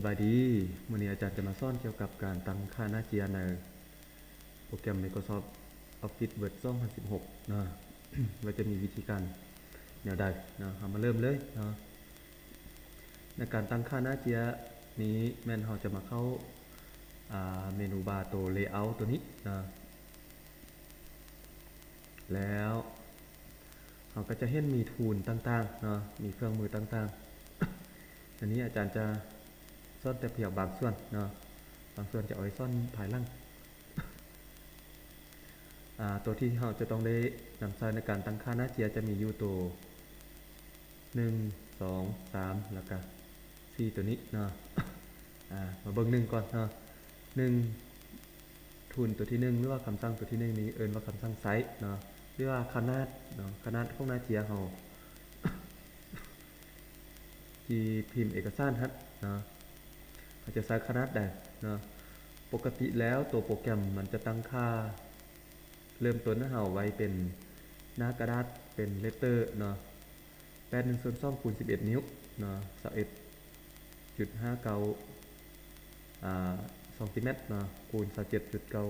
ສະບາຍດີ, ມື້ນີ້ອາຈານຈະມາສອນກ່ຽວກັບການຕັ້ງຄ່າໜ້າເຈ້ຍໃນໂປຣແກຣມ Microsoft Office Word ສອງພັນສິບຫົກເນາະ ວ່າຈະມີວິທີການແນວໃດເນາະ. ເຮົາມາເລີ່ມເລີຍເນາະ. ໃນການຕັ້ງຄ່າໜ້າເຈ້ຍນີ້ແມ່ນເຮົາຈະມາເຂົ້າ ອາ ເມນູບາໂຕ Layout ໂຕນີ້ເນາະ. ແລ້ວເຮົາກໍຈະເຫັນມີ tool ຕ່າງໆເນາະ, ມີເຄື່ອງມືຕ່າງໆ. ອັນນີ້ອາຈານຈະສອນແຕ່ພຽງບາງສ່ວນເນາະ, ບາງສ່ວນຈະເອົາໄວ້ສອນພາຍຫຼັງ. ອາ ໂຕທີ່ເຮົາຈະຕ້ອງໄດ້ນຳໃຊ້ໃນການຕັ້ງຄ່າໜ້າເຈ້ຍຈະມີຢູ່ໂຕ ໜຶ່ງ ສອງ ສາມ ແລ້ວກະສີ່ ໂຕນີ້ເນາະ. ອາ ມາເບິ່ງໜຶ່ງກ່ອນເນາະ. ໜຶ່ງ tool ໂຕທີໜຶ່ງ ຫຼືວ່າຄຳສັ່ງໂຕທີໜຶ່ງນີ້ເອີ້ນວ່າຄຳສັ່ງ Size ເນາະ ຫຼືວ່າຂະໜາດເນາະ, ຂະໜາດຂອງໜ້າເຈ້ຍເຮົາ ທີ່ພິມເອກະສານຫັ້ນເນາະ, ເຮົາຈະໃຊ້ຂະໜາດໃດເນາະ. ປົກກະຕິແລ້ວໂຕໂປຣແກຣມມັນຈະຕັ້ງຄ່າເລີ່ມຕົ້ນໃຫ້ເຮົາໄວ້ເປັນໜ້າກະດາດເປັນ letter ເນາະ ແປດໜຶ່ງສ່ວນສອງຄູນສິບເອັດນິ້ວເນາະ, ຊາວເອັດຈຸດຫ້າເກົ້າ ອາ ຊັງຕີແມັດເນາະ ຄູນຊາວເຈັດຈຸດເກົ້າ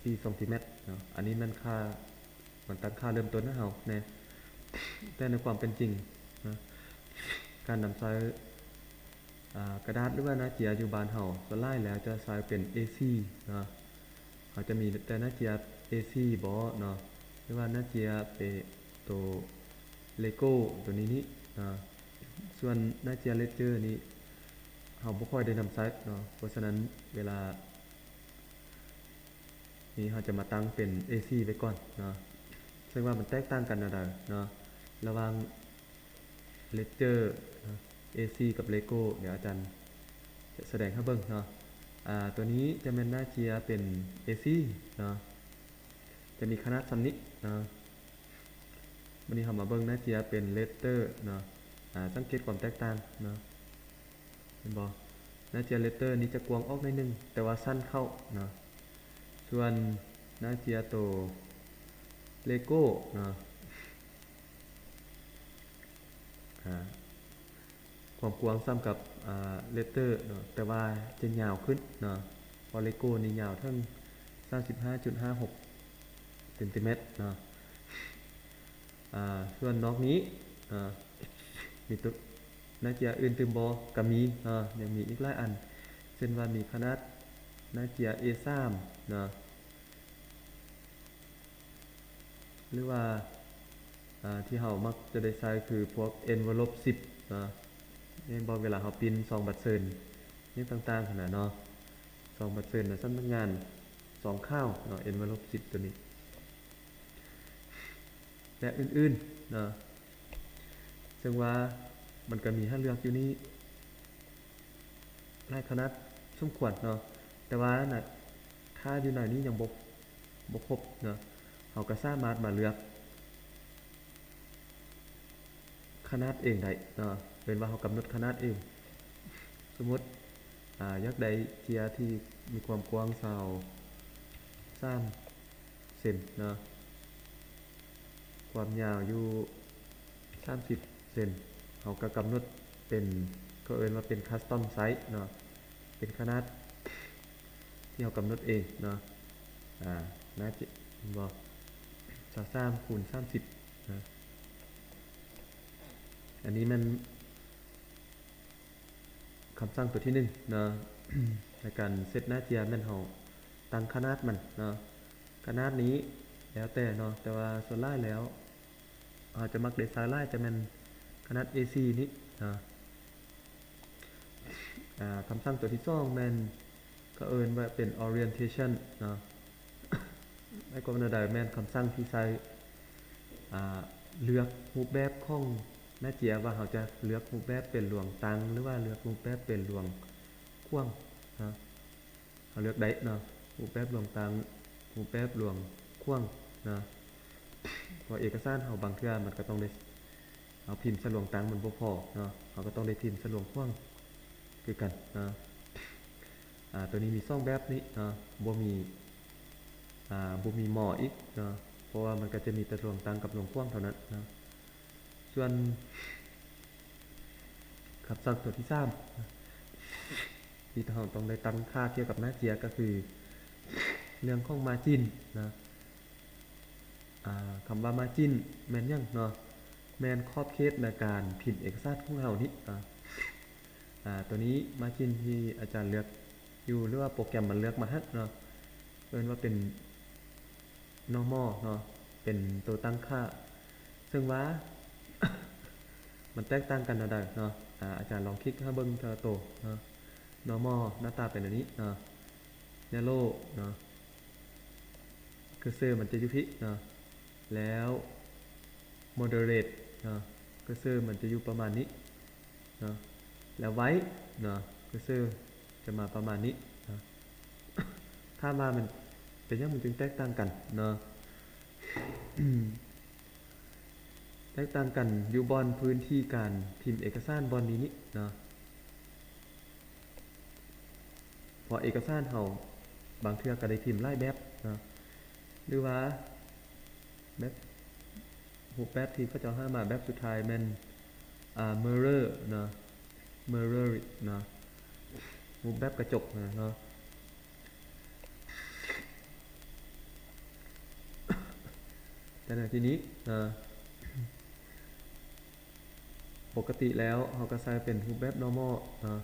ສີ່ຊັງຕີແມັດເນາະ. ອັນນີ້ແມ່ນຄ່າ ມັນຕັ້ງຄ່າເລີ່ມຕົ້ນໃຫ້ເຮົາແນ່, ແຕ່ໃນຄວາມເປັນຈິງເນາະ ການນຳໃຊ້ ອາ ກະດາດ ຫຼືວ່າໜ້າເຈ້ຍຢູ່ບ້ານເຮົາ ສ່ວນຫຼາຍແລ້ວຈະໃຊ້ເປັນ ເອສີ່ ເນາະ. ເຮົາຈະມີແຕ່ໜ້າເຈ້ຍ ເອສີ່ ບໍເນາະ ຫຼືວ່າໜ້າເຈ້ຍເປໂຕ Lego ໂຕນີ້ນີ້ເນາະ. ສ່ວນໜ້າເຈ້ຍ Ledger ນີ້ເຮົາບໍ່ຄ່ອຍໄດ້ນຳໃຊ້ເນາະ, ເພາະສະນັ້ນເວລານີ້ເຮົາຈະມາຕັ້ງເປັນ ເອສີ່ ໄວ້ກ່ອນເນາະ. ເຊິ່ງວ່າມັນແຕກຕ່າງກັນແນວໃດເນາະ ລະຫວ່າງ Ledger ເນາະ ເອສີ່ ກັບ Lego ດຽວອາຈານຈະສະແດງໃຫ້ເບິ່ງເນາະ. ອາ ໂຕນີ້ຈະແມ່ນໜ້າເຈ້ຍເປັນ ເອສີ່ ເນາະ, ຈະມີຂະໜາດສ່ຳນີ້ເນາະ. ບາດນີ້ເຮົາມາເບິ່ງໜ້າເຈ້ຍເປັນ Letter ເນາະ. ອາ ສັງເກດຄວາມແຕກຕ່າງເນາະ, ເຫັນບໍ່? ໜ້າເຈ້ຍ Letter ນີ້ຈະກວ້າງອອກໜ້ອຍໜຶ່ງ ແຕ່ວ່າສັ້ນເຂົ້າເນາະ. ສ່ວນໜ້າເຈ້ຍໂຕ Lego ເນາະ ອາ ຄວາມກວ້າງສ່ຳກັບ ອາ Letter ເນາະ, ແຕ່ວ່າຈະຍາວຂຶ້ນເນາະ, ເພາະ Lego ນີ້ຍາວເຖິງສາມສິບຫ້າຈຸດຫ້າຫົກເຊັນຕີແມັດເນາະ. ອາ ສ່ວນນອກນີ້ ອາ ມີໂຕໜ້າເຈ້ຍອື່ນຕື່ມບໍ່? ກະມີເນາະ, ຍັງມີອີກຫຼາຍອັນ ເຊັ່ນວ່າມີຂະໜາດໜ້າເຈ້ຍ ເອສາມ ເນາະ ຫຼືວ່າ ອາ ທີ່ເຮົາມັກຈະໄດ້ໃຊ້ຄືພວກ envelope ສິບເນາະ, ແມ່ນບໍ່? ເວລາເຮົາປິ່ນຊອງບັດເຊີນຫຍັງຕ່າງໆຫັ້ນນະເນາະ, ຊອງບັດເຊີນນະສຳນັກງານ ຊອງຂາວເນາະ, envelope ສິບໂຕນີ້ ແລະ ອື່ນໆເນາະ. ເຊິ່ງວ່າມັນກະມີໃຫ້ເລືອກຢູ່ນີ້ ຫຼາຍຂະໜາດສົມຄວນເນາະ, ແຕ່ວ່ານະ ຖ້າຢູ່ໃນນີ້ຍັງບໍ່ ບໍ່ຄົບເນາະ, ເຮົາກໍສາມາດມາເລືອກຂະໜາດເອງໄດ້ເນາະ, ເປັນວ່າເຮົາກຳນົດຂະໜາດເອງ. ສົມມຸດ ອາ ຢາກໄດ້ເຈ້ຍທີ່ມີຄວາມກວ້າງຊາວສາມເຊັນເນາະ, ຄວາມຍາວຢູ່ສາມສິບເຊັນ, ເຮົາກໍກຳນົດເປັນ ເຂົາເອີ້ນວ່າເປັນ custom size ເນາະ, ເປັນຂະໜາດທີ່ເຮົາກຳນົດເອງເນາະ. ອາ ໜ້າຈະ ເຫັນບໍ່? ຊາວສາມຄູນສາມສິບນະ. ອັນນີ້ແມ່ນ ຄຳສັ່ງຕົວທີໜຶ່ງເນາະ, ໃນການເຊັດໜ້າເຈ້ຍແມ່ນເຮົາຕັ້ງຂະໜາດມັນເນາະ. ຂະໜາດນີ້ແລ້ວແຕ່ເນາະ, ແຕ່ວ່າສ່ວນຫຼາຍແລ້ວເຮົາຈະມັກໄດ້ໃຊ້ຫຼາຍຈະແມ່ນຂະໜາດ ເອສີ່ ນີ້ເນາະ. ອາ ຄຳສັ່ງຕົວທີສອງແມ່ນ ເຂົາເອີ້ນວ່າເປັນ orientation ເນາະ, ໝາຍຄວາມວ່າແນວໃດ? ແມ່ນຄຳສັ່ງທີ່ໃຊ້ ອາ ເລືອກຮູບແບບຂອງໜ້າເຈ້ຍ ວ່າເຮົາຈະເລືອກຮູບແບບເປັນລວງຕັ້ງ ຫຼືວ່າເລືອກຮູບແບບເປັນລວງກວ້າງເນາະ, ເຮົາເລືອກໄດ້ເນາະ, ຮູບແບບລວງຕັ້ງ ຮູບແບບລວງກວ້າງເນາະ. ເພາະເອກະສານເຮົາບາງເທື່ອມັນກໍຕ້ອງໄດ້ ເຮົາພິມໃສ່ລວງຕັ້ງມັນບໍ່ພໍເນາະ, ເຮົາກໍຕ້ອງໄດ້ພິມໃສ່ລວງກວ້າງຄືກັນເນາະ. ອາ ໂຕນີ້ມີສອງແບບນີ້ເນາະ, ບໍ່ມີ ອາ ບໍ່ມີມໍອີກເນາະ, ເພາະວ່າມັນກໍຈະມີແຕ່ລວງຕັ້ງກັບລວງກວ້າງເທົ່ານັ້ນເນາະ. ສ່ວນຄຳສັ່ງຕົວທີສາມ ທີ່ເຮົາຕ້ອງໄດ້ຕັ້ງຄ່າກ່ຽວກັບໜ້າເຈ້ຍກໍຄືເລື່ອງຂອງມາຈິນເນາະ. ອາ ຄຳວ່າມາຈິນແມ່ນຫຍັງເນາະ? ແມ່ນຂອບເຂດໃນການພິມເອກະສານຂອງເຮົານີ້ເນາະ. ອາ ໂຕນີ້ມາຈິນທີ່ອາຈານເລືອກຢູ່ ຫຼືວ່າໂປຣແກຣມມັນເລືອກມາໃຫ້ເນາະ ເອີ້ນວ່າເປັນ normal ເນາະ ເປັນໂຕຕັ້ງຄ່າ ເຊິ່ງວ່າ ມັນແຕກຕ່າງກັນແນວໃດເນາະ? ອາ ອາຈານລອງຄລິກໃຫ້ເບິ່ງເທື່ອໂຕເນາະ. normal ໜ້າຕາເປັນແນວນີ້ເນາະ, narrow ເນາະ cursor ມັນຈະຢູ່ພີ້ເນາະ, ແລ້ວ moderate ເນາະ cursor ມັນຈະຢູ່ປະມານນີ້ເນາະ, ແລ້ວ wide ເນາະ cursor ຈະມາປະມານນີ້ເນາະ. ຖາມວ່າມັນເປັນຫຍັງມັນຈຶ່ງແຕກຕ່າງກັນເນາະ? ແຕກຕ່າງກັນຢູ່ບ່ອນພື້ນທີ່ການພິມເອກະສານບ່ອນນີ້ນີ້ເນາະ. ເພາະເອກະສານເຮົາບາງເທື່ອກໍໄດ້ພິມຫຼາຍແບບເນາະ ຫຼືວ່າແບບ ຮູບແບບທີ່ເຂົາເຈົ້າຫາມາແບບສຸດທ້າຍແມ່ນ ອາ mirror ເນາະ mirror ເນາະ ຮູບແບບກະຈົກນະເນາະ. ແຕ່ໃນທີ່ນີ້ເນາະ ປົກກະຕິແລ້ວເຮົາກໍໃຊ້ເປັນຮູບແບບ normal ເນາະ.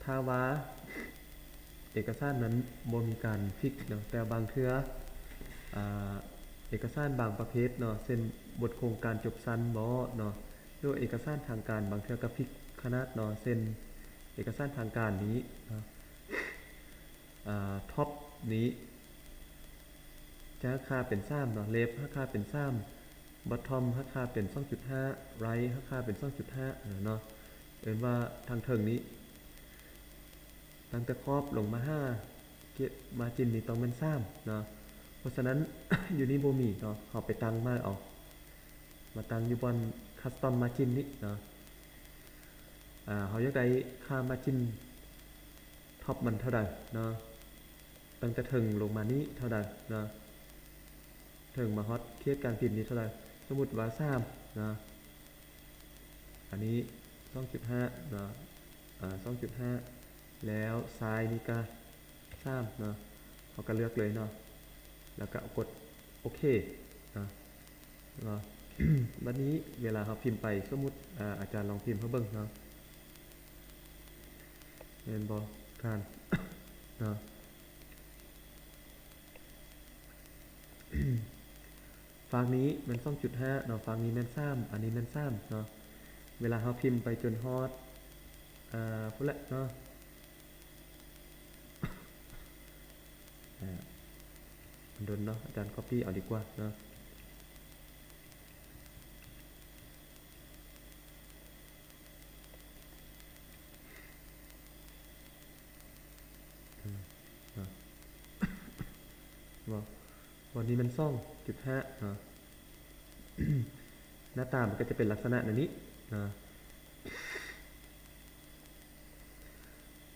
ຖ້າວ່າເອກະສານນັ້ນບໍ່ມີການ fix ເນາະ ແຕ່ບາງເທື່ອ ອາ ເອກະສານບາງປະເພດເນາະ ເຊັ່ນ ບົດໂຄງການຈົບຊັ້ນບໍເນາະ ຫຼືເອກະສານທາງການບາງເທື່ອກໍ fix ຂະໜາດເນາະ ເຊັ່ນ ເອກະສານທາງການນີ້ເນາະ ອາ top ນີ້ຈະຮັກຄ່າເປັນສາມເນາະ, left ຮັກຄ່າເປັນສາມ, bottom ຮັກຄ່າເປັນສອງຈຸດຫ້າ, right ຮັກຄ່າເປັນສອງຈຸດຫ້າເນາະ. ເອີ້ນວ່າທາງເທິງນີ້ ຕັ້ງແຕ່ຂອບລົງມາຫາ margin ນີ້ຕ້ອງແມ່ນສາມເນາະ. ເພາະສະນັ້ນ ຢູ່ນີ້ບໍ່ມີເນາະ, ເຮົາໄປຕັ້ງໃໝ່ເອົາ, ມາຕັ້ງຢູ່ບ່ອນ custom margin ນີ້ເນາະ. ອາ ເຮົາຢາກໄດ້ຄ່າ margin top ມັນເທົ່າໃດເນາະ, ຕັ້ງແຕ່ເທິງລົງມານີ້ເທົ່າໃດເນາະ, ເທິງມາຮອດເຂດການພິມນີ້ເທົ່າໃດ? ສົມມຸດວ່າສາມເນາະ, ອັນນີ້ສອງຈຸດຫ້າເນາະ, ອາ ສອງຈຸດຫ້າ ແລ້ວຊ້າຍນີ້ກະສາມເນາະ, ເຮົາກະເລືອກເລີຍເນາະ ແລ້ວກະກົດໂອເຄເນາະ. ເນາະ ບັດນີ້ເວລາເຮົາພິມໄປ ສົມມຸດ ອາ ອາຈານລອງພິມໃຫ້ເບິ່ງເນາະ, ແມ່ນບໍ່ທ່ານເນາະ? ຟາກນີ້ແມ່ນສອງຈຸດຫ້າເນາະ, ຟາກນີ້ແມ່ນສາມ, ອັນນີ້ແມ່ນສາມເນາະ. ເວລາເຮົາພິມໄປຈົນຮອດ ອາ ພຸ້ນແຫຼະເນາະ, ອາ ມັນດົນເນາະ, ອາຈານ copy ເອົາດີກວ່າເນາະ. ອາ ເນາະ ບ່ອນນີ້ແມ່ນສອງຈຸດຫ້າເນາະ, ໜ້າຕາມັນກໍຈະເປັນລັກສະນະແນວນີ້ເນາະ.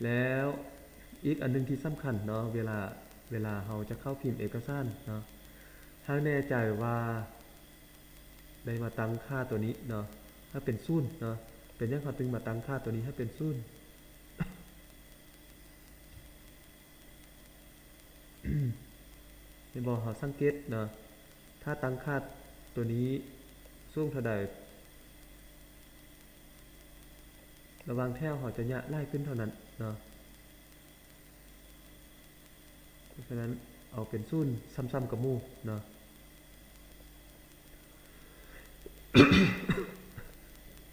ແລ້ວອີກອັນໜຶ່ງທີ່ສຳຄັນເນາະ ເວລາ ເວລາເຮົາຈະເຂົ້າພິມເອກະສານເນາະ, ໃຫ້ແນ່ໃຈວ່າໄດ້ມາຕັ້ງຄ່າຕົວນີ້ເນາະ ໃຫ້ເປັນສູນເນາະ. ເປັນຫຍັງເຮົາຈຶ່ງມາຕັ້ງຄ່າຕົວນີ້ໃຫ້ເປັນສູນ? ເຫັນບໍ່? ເຮົາສັງເກດເນາະ, ຖ້າຕັ້ງຄ່າຕົວນີ້ສູງເທົ່າໃດ ລະຫວ່າງແຖວເຮົາຈະຍະຫຼາຍຂຶ້ນເທົ່ານັ້ນເນາະ. ເພາະສະນັ້ນເອົາເປັນສູນສ່ຳໆກັບໝູ່ເນາະ.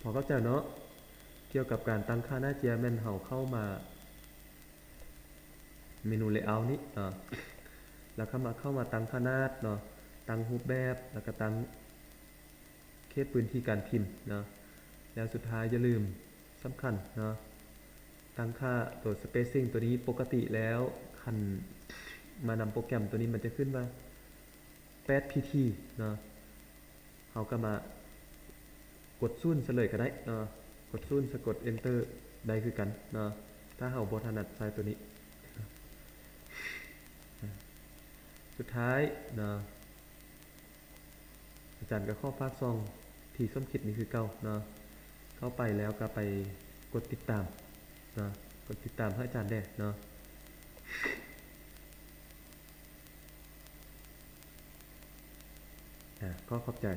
ພໍເຂົ້າໃຈເນາະ? ກ່ຽວກັບການຕັ້ງຄ່າໜ້າເຈ້ຍ ແມ່ນເຮົາເຂົ້າມາ ເມນູ layout ນີ້ເນາະ ແລ້ວກໍມາ ເຂົ້າມາຕັ້ງຂະໜາດເນາະ, ຕັ້ງຮູບແບບ ແລ້ວກໍຕັ້ງເຂດພື້ນທີ່ການພິມເນາະ. ແລ້ວສຸດທ້າຍຢ່າລືມ ສຳຄັນເນາະ, ຕັ້ງຄ່າຕົວ spacing ຕົວນີ້. ປົກກະຕິແລ້ວຄັນມານຳໂປຣແກຣມຕົວນີ້ ມັນຈະຂຶ້ນວ່າ ແປດ ພີທີ ເນາະ, ເຮົາກໍມາກົດສູນຊະເລີຍກໍໄດ້ເນາະ, ກົດສູນ ສະກົດ Enter ໄດ້ຄືກັນເນາະ ຖ້າເຮົາບໍ່ຖະໜັດໃຊ້ຕົວນີ້. ສຸດທ້າຍເນາະ ອາຈານກໍຂໍຝາກຊ່ອງ T ສົມຄິດ ນີ້ຄືເກົ່າເນາະ, ເຂົ້າໄປແລ້ວກໍໄປກົດຕິດຕາມເນາະ. ກົດຕິດຕາມໃຫ້ອາຈານແດ່ເນາະ. ອາ ກໍຂອບໃຈ.